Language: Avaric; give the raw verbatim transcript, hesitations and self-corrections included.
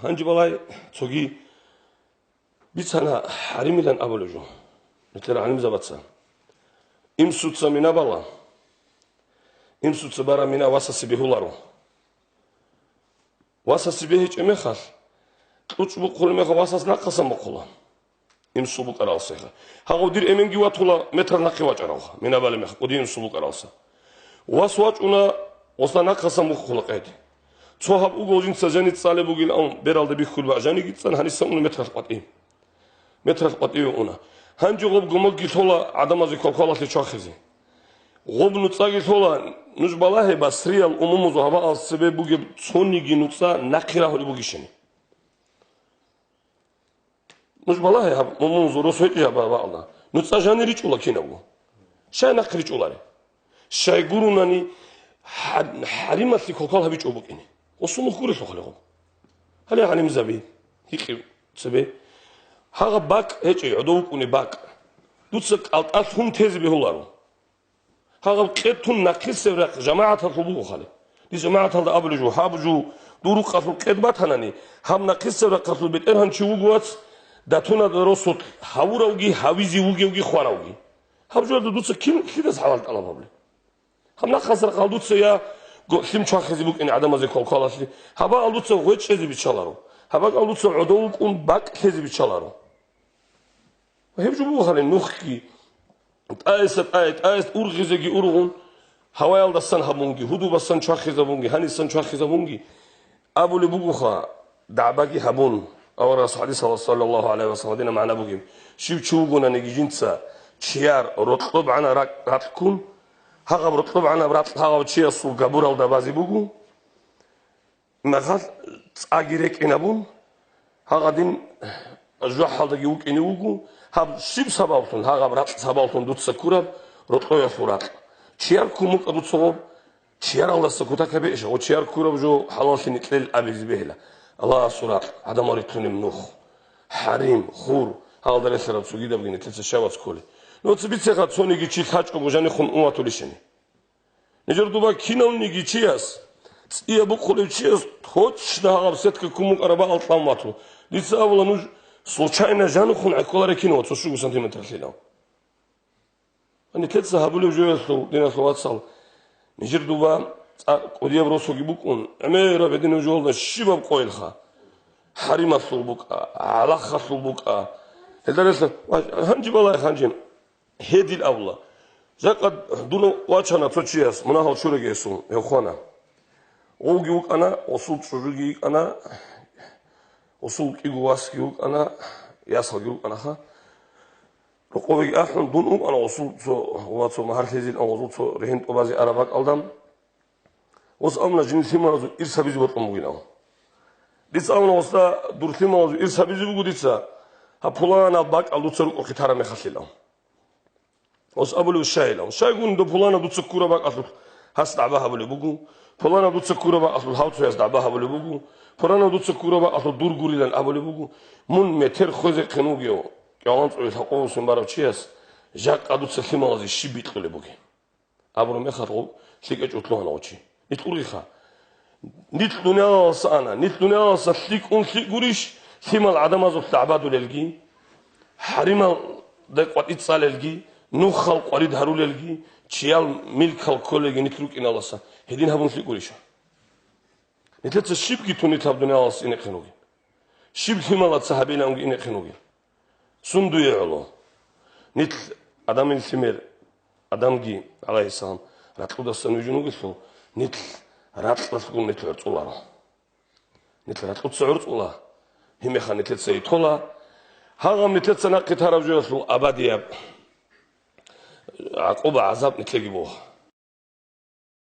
Гьанже балай цоги бицана хӀаримилан абулеб жо. Нилъер гӀалимзабаца. Инсуца мина бала. Инсуца бараб мина васасе бегьуларо. Васасе бегьичӀеб мехалъ, кьучӀ бухъулеб мехалъ васас нахъасан бухъула. Инсул букӀаралсеха. Гьагъав дир эменги ватула метр нахъе вачӀаравха, мина балеб мехалъ, кӀудияб инсул букӀаралса. Вас вачӀуна, гъосда нахъасан бухъула къед. Цо гьаб угев жинца жани цӀалеб бугилан, бералда бихьулеб жаниги цӀан, гьаниса уна метралъ къватӀи. Метралъ къватӀиве уна. Гьанже гъоб гумогги лъола гӀадамазе квалквалалъе чвахизе. Гъоб нуцӀаги лъола, нуж балагье, Басриял умумузул гьабаал цебе бугеб цониги нуцӀа нахъе рагьулеб бугищани. Нуж балагье гьаб умумузул росу гьечӀеб гьабаалда. НуцӀа жани ричӀула кинабго. Щай нахъе ричӀулари? Щай гурунани хӀа-, хӀарималъе квалквал гьабичӀо букӀине. Гъосул нух гурелъулха гъоб. Гьале гӀалимзаби, гьикъи цебе. Гьагъаб бакӀ гьечӀей, гӀодов вукӀунеб бакӀ. Дуца кӀалтӀа лъун тезе бегьуларо. Гьагъаб къетун нахъисеб рахъ жамагӀаталъул буго хали. Дир жамагӀаталда абулеб жо, гьаб жо дур рукъалъул къед батанани, гьаб нахъисеб рахъалъул бетӀергьан чи вуго вац, датунада росулъ гьавуравги, гьавизе вугевги хваравги. Гьаб жоялда дуца кин лъидас хӀалал тӀалаб гьабулеб? Гьаб нахъасан рахъал дуца я го-, лъим чвахизе букӀине гӀадамазе квалквалалъе, гьабаал дуца гъвечӀезе биччаларо, гьабаал дуца гӀодов вукӀун бакӀ лъезе биччаларо. Гьеб жо буго гьале нухги, тӀаса тӀай, тӀаса ургъизеги ургъун, гьаваялдасан гьабунги, гьудубасан чвахизабунги, гьанисан чвахизабунги, абулеб бугоха, дагӀбаги гьабун, аварагас хӀадисалда, саллаллагьу гӀалайгьи ва саллам, гьадинаб магӀна бугеб, щив чи вугонаниги жинца чияр рокьоб гӀана ракь-, ракь ккун, гьагъаб рокьоб гӀанаб ракь гьагъав чиясул габуралда базе буго, мехалъ цӀаги рекӀинабун, гьагъадин жужахӀалдаги вукӀине вуго, гьаб щиб сабаблъун, гьагъаб ракь сабаблъун дуца ккураб рокьоялъул ракь. Чияр ккун букӀа дуца гъоб, чияралдаса кутакаб бегьиша, гъо чияр ккураб жо хӀалаллъи никьел абизе бегьила. Аллагьасул ракь, гӀадамал рилълъунеб нух, хӀарим, хур, гьалда релълъараб цогидабги нилъеца щай вац кколей. Нуца бицеха, цониги чи лъачӀого жанихъун ун ватулищани. Нижер дуба кинавниги чияс, цӀияб бухъулев чияс точно гьагъаб сетка ккун букӀараб бакӀал тӀамвату. Дица абула, нуж случайно жанухъун гӀекколаре кинав цо щуго сантиметрлъилав. Нилъеца гьабулеб жоялъул, диналъул вацал, нижер дуба цӀа-, кӀудияб росуги букӀун, гӀемераб гьединаб жоялда щибаб къойилха. ХӀарималъул букӀа, гӀалахалъул букӀа. Гьелда релълъа, ва гьанже балай, гьанже. Гьедин абула. Жакъа дун вачана цо чияс, мунагьал чураги гьесул, гьев хвана. Гъовги вукӀана, гъосул чӀужуги йикӀана, гъосул кӀиго васги вукӀана, ясалги вукӀанаха. Рокъовеги ахӀун, дун вукӀана гъосул цо, ва цо магьар лъезилан гъосул цо ригьин тӀубазе араб бакӀалда. Гъос абуна, жинда лъималазул ирс гьабизе бокьун бугин абун. Дица абуна, гъосда дур лъималазул ирс гьабизе буго дица, гьаб пуланаб бакӀал дуца рукӀухъе тараб мехалъилан. Гъос абулев щайилан. Щайгун доб пуланаб дуца ккураб бакӀалъулъ гьас дагӀба гьабулеб буго, пуланаб дуца ккураб бакӀалъулъ гьав цояс дагӀба гьабулеб буго, пуланаб дуца ккураб бакӀалъулъ дур гурилан абулеб буго, мун метер хвезехъин вугев, кӀалгӀанцӀоялъ гьакъовсун барав чияс, жакъа дуца лъималазе щиб бикьулеб бугеб? Абураб мехалъ гъоб лъикӀа чӀулъугьана гъо чи. Нилъ ургъиха. Нилъ дуниялаласа ана. Нилъ дуниялаласа лъикӀун лъикӀ гурищ, лъимал гӀадамазул дагӀбадулелги, хӀарималда къватӀи цӀалелги, нухал къварид гьарулелги, чиял милкал кколелги нилъ рукӀиналаса. Гьедин гьабун лъикӀ гурищ? Нилъеца щибги тун нилъ гьаб дуниялалас инехъин ругел. Щиб лъималаца гьабиланги инехъин ругел. Сун дуе гӀоло? Нилъ Адамил лъимер, Адамги, гӀалайгьиссалам, ракьудасан вижун вугелъул, нилъ ракьалъгун нилъ гӀорцӀуларо. Нилъ ракьуца гӀорцӀула, гьимеха нилъеца итола, гьагъаб нилъеца нахъе тараб жоялъул абадияб гӀакъуба-гӀазаб нилъеги буго.